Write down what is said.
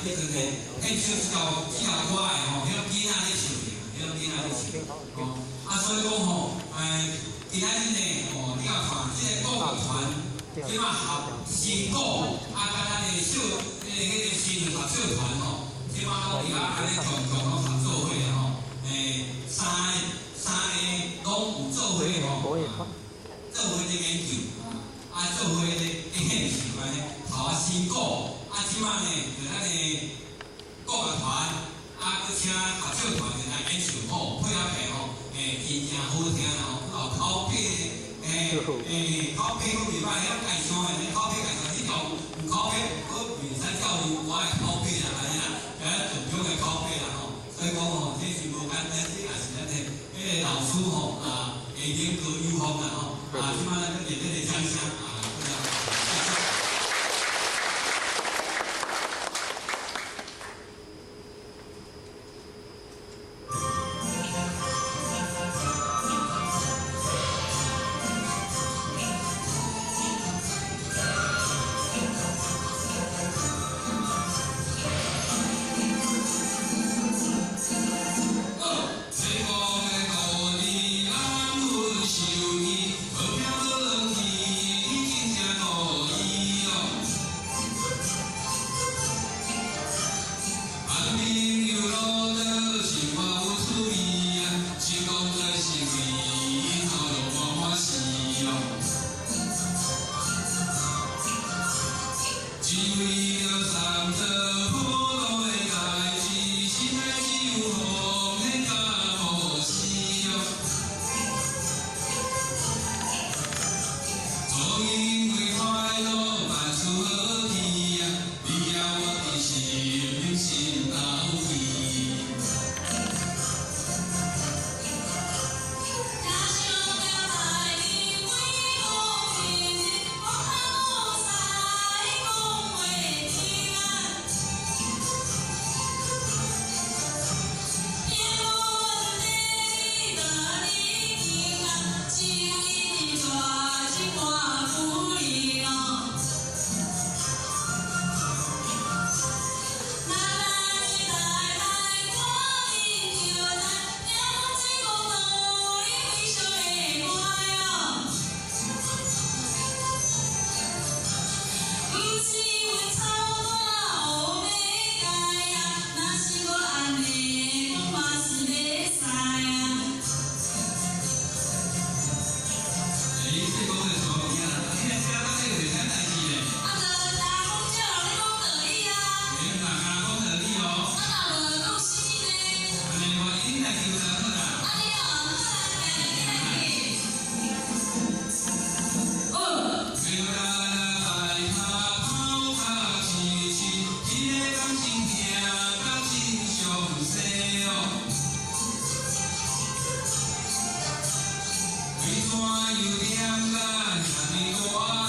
彼陣呢，獻唱這條歌的吼，彼種囡仔咧唱爾，彼種囡仔咧唱，吼。啊，所以講吼，今仔日呢，吼，你若看這個國樂團，這馬合新鼓，啊，佮咱的小，彼個新合唱團吼，這馬攏佇遐按呢共共攏合做伙吼，三個攏有做伙吼，做伙咧研究，啊，做伙咧獻唱按呢，頭仔新鼓，啊，這馬呢，就咱的國樂團，啊，閣請合唱團來演唱吼，配合起吼，真正好聽啦吼，有口碑的，口碑閣袂歹，曉介紹的，口碑介紹，彼條有口碑，閣袂使教育我的口碑啦，按呢啦，咱總中的口碑啦吼，所以講吼，這是無簡單，這也是咱的彼個老師吼啊，會研究有方啦吼，啊，這馬咱閣熱烈的掌聲啊！怎又點甲遐爾大？